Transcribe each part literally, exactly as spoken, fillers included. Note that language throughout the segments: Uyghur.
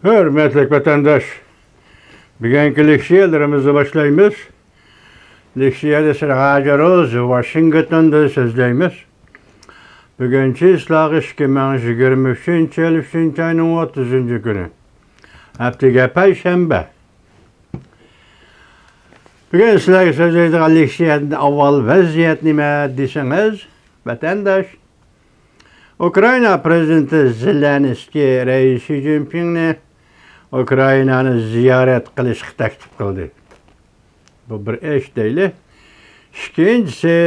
ھۆرمەتلىك ۋەتەنداش، بۈگۈنكى لېكسىيەلىرىمىزنى باشلايمىز. لېكسىيەدە سىر ھاجىروز ۋاشىنگتوندىن سۆزلەيمىز. بۈگۈن چىسلاغ ئىككى مىڭ يىگىرمە ئۈچىنچى يىل ئۈچىنچى ئاينىڭ ئوتتۇزىنچى كۈنى. ھەپتىگە پەيشەنبە. بۈگۈن سىلەرگە سۆزلەيدىغان لېكسىيەدىن ئاۋۋال ۋەزىيەت نېمە دېسىڭىز، ۋەتەنداش، ئۇكرائىنا پىرېزىدېنتى زېلېنسكىي رەئىس شى جىنپىڭنى ئۇكرائىنانى زىيارەت قىلىشقا تەكلىپ قىلدى. بۇ بىر ئىش دەيلى. ئىككىنچىسى،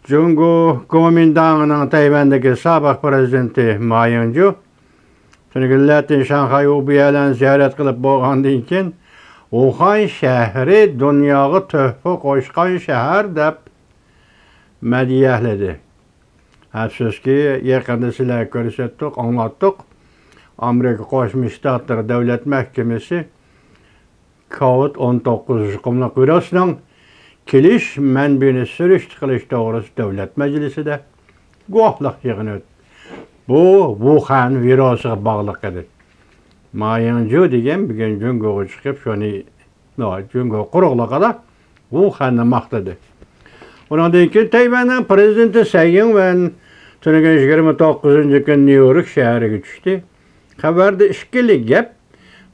جۇڭگو گومىنداڭىنىڭ تەيۋەندىكى سابىق پىرېزىدېنتى ما يىڭجۇ تۈنۈگۈنلەتىن شاڭخەي ۋۇبيەلەرنى زىيارەت قىلىپ بولغاندىن كېيىن، ۋۇخەن شەھىرى دۇنياغا تۆھپە قوشقان شەھەر دەپ مەدھىيەلىدى. ئەپسۇسكى، يېقىندا سىلەرگە كۆرسەتتۇق، ئاڭلاتتۇق. ئامېرىكا قوشما شتاتلىرى دۆلەت مەھكىمىسى كوۋىد ئون توققۇز يۇقۇملۇق ۋىرۇسنىڭ كېلىش مەنبىيىنى سۈرۈشتە قىلىش توغرىسىدا دۆلەت مەجلىسىدە گۇۋاھلىق يىغىنى ئۆتتى. بۇ ۋۇخەن ۋىرۇسىغا باغلىق ئىدى. ما يىڭجۇ دېگەن بۈگۈن جۇڭگوغا چىقىپ، شۇنى، نو، جۇڭگو قۇرۇقلۇقىدا ۋۇخەننى ماختىدى. ئۇنىڭدىن كېيىن تەيۋەننىڭ پىرېزىدېنتى سەي يىڭۋېن تۈنۈگۈن يىگىرمە توققۇزىنچى كۈنى نيۇ يورك شەھىرىگە چۈشتى. خەۋەردە ئىككىلى گەپ.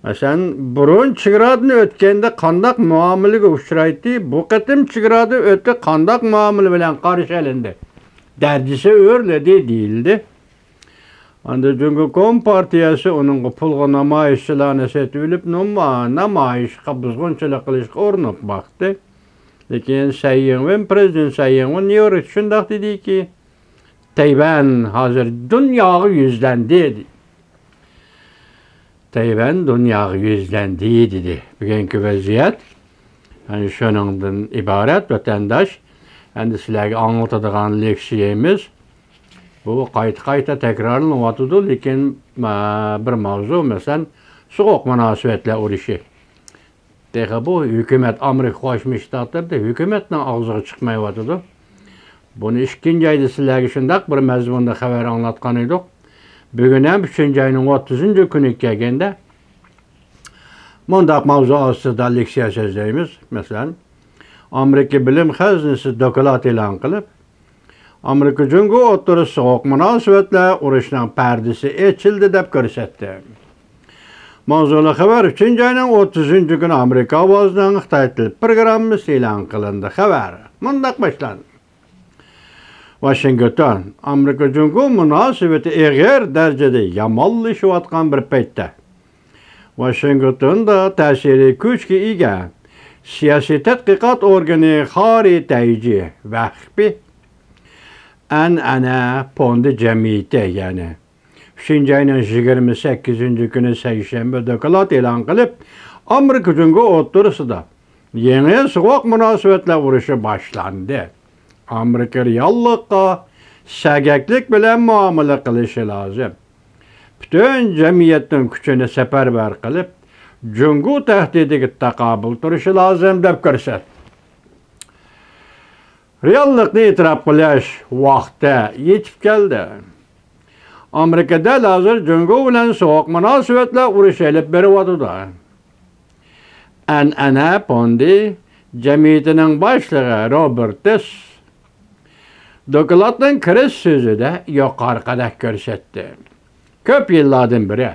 مەسىلەن، بۇرۇن چېگرادىن ئۆتكەندە قانداق مۇئامىلىگە ئۇچرايتتى، بۇ قېتىم چېگرادىن ئۆتتى، قانداق مۇئامىلە بىلەن قارشى ئېلىندى؟ دەرىجىسى ئۆرلىدى دېيىلدى. ئاندىن جۇڭگو كومپارتىيەسى ئۇنىڭغا پۇلغا نامايىشچىلارنى سېتىۋېلىپ، نوما-، نامايىشقا بۇزغۇنچىلىق قىلىشقا ئۇرۇنۇپ باقتى. لېكىن سەي يىڭۋېن، پىرېزىدېنت سەي يىڭۋېن نيۇ يوركتا شۇنداق دېدىكى، تەيۋەن ھازىر دۇنياغا يۈزلەندى، دېدى. تەيۋەن دۇنياغا يۈزلەندى، دېدى. بۈگۈنكى ۋەزىيەت، يەنى شۇنىڭدىن ئىبارەت، ۋەتەنداش. ئەمدى سىلەرگە ئاڭلىتىدىغان لېكسىيەمىز، بۇ قايتا-قايتا تەكرارلىنىۋاتىدۇ، لېكىن، ئە، بىر ماۋزۇ، مەسىلەن، سوغۇق مۇناسىۋەتلەر ئۇرۇشى. تېخى بۇ ھۆكۈمەت، ئامېرىكا قوشما شتاتلىرىدا ھۆكۈمەتنىڭ ئاغزىغا چىقمايۋاتىدۇ. بۇنى ئىككىنچى ئايدا سىلەرگە شۇنداق بىر مەزمۇندا خەۋەر ئاڭلاتقان ئىدۇق. بۈگۈن ھەم ئۈچىنچى ئاينىڭ ئوتتۇزىنچى كۈنىگە كەلگەندە، مۇنداق ماۋزۇ ئاستىدا لېكسىيە سۆزلەيمىز. مەسىلەن، ئامېرىكا بىلىم خەزنىسى دوكلات ئېلان قىلىپ، ئامېرىكا جۇڭگو ئوتتۇرىسىدا سوغۇق مۇناسىۋەتلەر ئۇرۇشىنىڭ پەردىسى ئېچىلدى دەپ كۆرسەتتى. ماۋزۇلۇق خەۋەر ئۈچىنچى ئاينىڭ ئوتتۇزىنچى كۈنى ئامېرىكا ئاۋازىنىڭ خىتاي تىل پروگراممىسىدا ئېلان قىلىندى. خەۋەر مۇنداق باشلاندى. ۋاشىنگتون، ئامېرىكا جۇڭگو مۇناسىۋىتى ئېغىر دەرىجىدە يامانلىشىۋاتقان بىر پەيتتە، ۋاشىنگتوندا تەسىرىي كۈچكە ئىگە سىياسىي تەتقىقات ئورگىنى خارى تەيجى ۋەخپى ئەنئەنە فوندى جەمئىيىتى، يەنى ئۈچىنچى ئاينىڭ يىگىرمە سەككىزىنچى كۈنى سەيشەنبە دوكلات ئېلان قىلىپ، ئامېرىكا جۇڭگو ئوتتۇرىسىدا يېڭى سوغۇق مۇناسىۋەتلەر ئۇرۇشى باشلاندى. ئامېرىكا رېئاللىققا سەگەكلىك بىلەن مۇئامىلە قىلىشى لازىم. پۈتۈن جەمئىيەتنىڭ كۈچىنى سەپەرۋەر قىلىپ، جۇڭگو تەھدىتىگە تاقابىل تۇرۇشى لازىم، دەپ كۆرسەتتى. رېئاللىقنى ئېتىراپ قىلىش ۋاقتى يېتىپ كەلدى. ئامېرىكا دەل ھازىر جۇڭگو بىلەن سوغۇق مۇناسىۋەتلەر ئۇرۇشى ئېلىپ بېرىۋاتىدۇ. ئەنئەنە فوندى جەمئىيىتىنىڭ باشلىقى روبېرتس دوكلاتنىڭ كىرىش سۆزىدە يۇقىرىقىدەك كۆرسەتتى. كۆپ يىللاردىن بېرى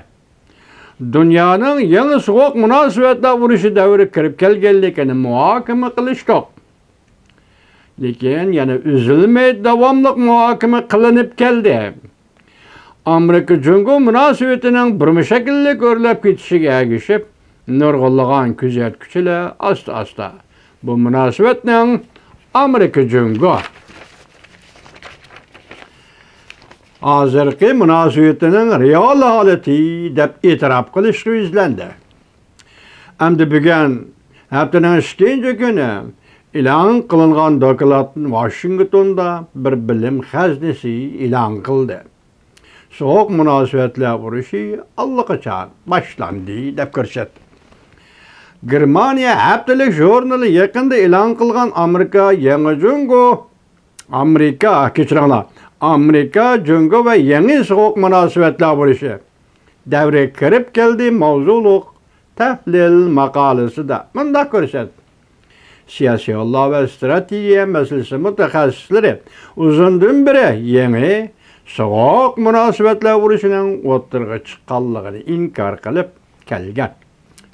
دۇنيانىڭ يېڭى سوغۇق مۇناسىۋەتلەر ئۇرۇشى دەۋرىگە كىرىپ كەلگەنلىكىنى مۇھاكىمە قىلىشتۇق. لېكىن يەنە ئۈزۈلمەي داۋاملىق مۇھاكىمە قىلىنىپ كەلدى. ئامېرىكا جۇڭگو مۇناسىۋىتىنىڭ بىرمۇ شەكىللىك ئۆرلەپ كېتىشىگە ئەگىشىپ، نۇرغۇنلىغان كۆزەتكۈچىلەر ئاستا-ئاستا بۇ مۇناسىۋەتنىڭ ئامېرىكا جۇڭگو ھازىرقى مۇناسىۋىتىنىڭ رېئال ھالىتى دەپ ئېتىراپ قىلىشقا يۈزلەندى. ئەمدى بۈگۈن، ھەپتىنىڭ ئىككىنچى كۈنى ئېلان قىلىنغان دوكلات ۋاشىنگتوندا بىر بىلىم خەزنىسى ئېلان قىلدى. سوغۇق مۇناسىۋەتلەر ئۇرۇشى ئاللىقاچان باشلاندى، دەپ كۆرسەتتى. گېرمانىيە ھەپتىلىك ژۇرنىلى يېقىندا ئېلان قىلغان ئامېرىكا يېڭى جۇڭگو، ئامېرىكا، كەچۈرۈڭلار، ئامېرىكا جۇڭگو ۋە يېڭى سوغۇق مۇناسىۋەتلەر ئۇرۇشى دەۋرى كىرىپ كەلدى ماۋزۇلۇق تەھلىل ماقالىسىدە مۇنداق كۆرسەتتى: سىياسىيونلار ۋە ئىستراتېگىيە مەسىلىسى مۇتەخەسسىسلىرى ئۇزۇندىن بېرى يېڭى سوغۇق مۇناسىۋەتلەر ئۇرۇشىنىڭ ئوتتۇرىغا چىققانلىقىنى ئىنكار قىلىپ كەلگەن.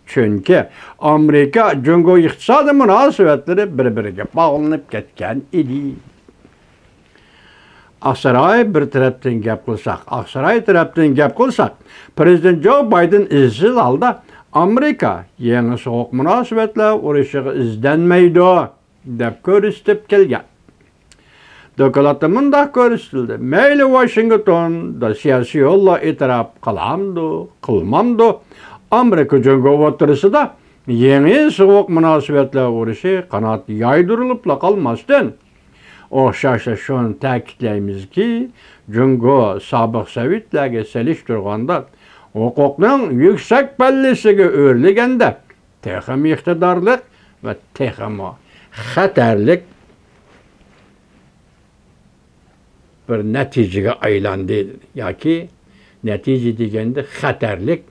چۈنكى ئامېرىكا جۇڭگو ئىقتىسادىي مۇناسىۋەتلىرى بىر-بىرىگە باغلىنىپ كەتكەن ئىدى. ئاقساراي بىر تەرەپتىن گەپ قىلساق، ئاقساراي تەرەپتىن گەپ قىلساق، پىرېزىدېنت جو بايدېن ئىزچىل ھالدا ئامېرىكا يېڭى سوغۇق مۇناسىۋەتلەر ئۇرۇشىغا ئىزدەنمەيدۇ، دەپ كۆرسىتىپ كەلگەن. دوكلاتتا مۇنداق كۆرسىتىلدى: مەيلى ۋاشىنگتون دا سىياسىي يوللا ئېتىراپ قىلامدۇ، قىلمامدۇ، ئامېرىكا جۇڭگو ئوتتۇرىسىدا يېڭى سوغۇق مۇناسىۋەتلەر ئۇرۇشى قانات يايدۇرۇلۇپلا قالماستىن، ئوخشاشلا شۇنى تەكىتلەيمىزكى، جۇڭگو سابىق سوۋېتلەرگە سېلىشتۇرغاندا ھوقۇقنىڭ يۈكسەك پەللىسىگە ئۆرلىگەندە، تېخىمۇ ئىقتىدارلىق ۋە تېخىمۇ خەتەرلىك بىر نەتىجىگە ئايلاندى. ياكى نەتىجە دېگەندە خەتەرلىك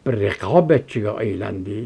بىر رىقابەتچىگە ئايلاندى.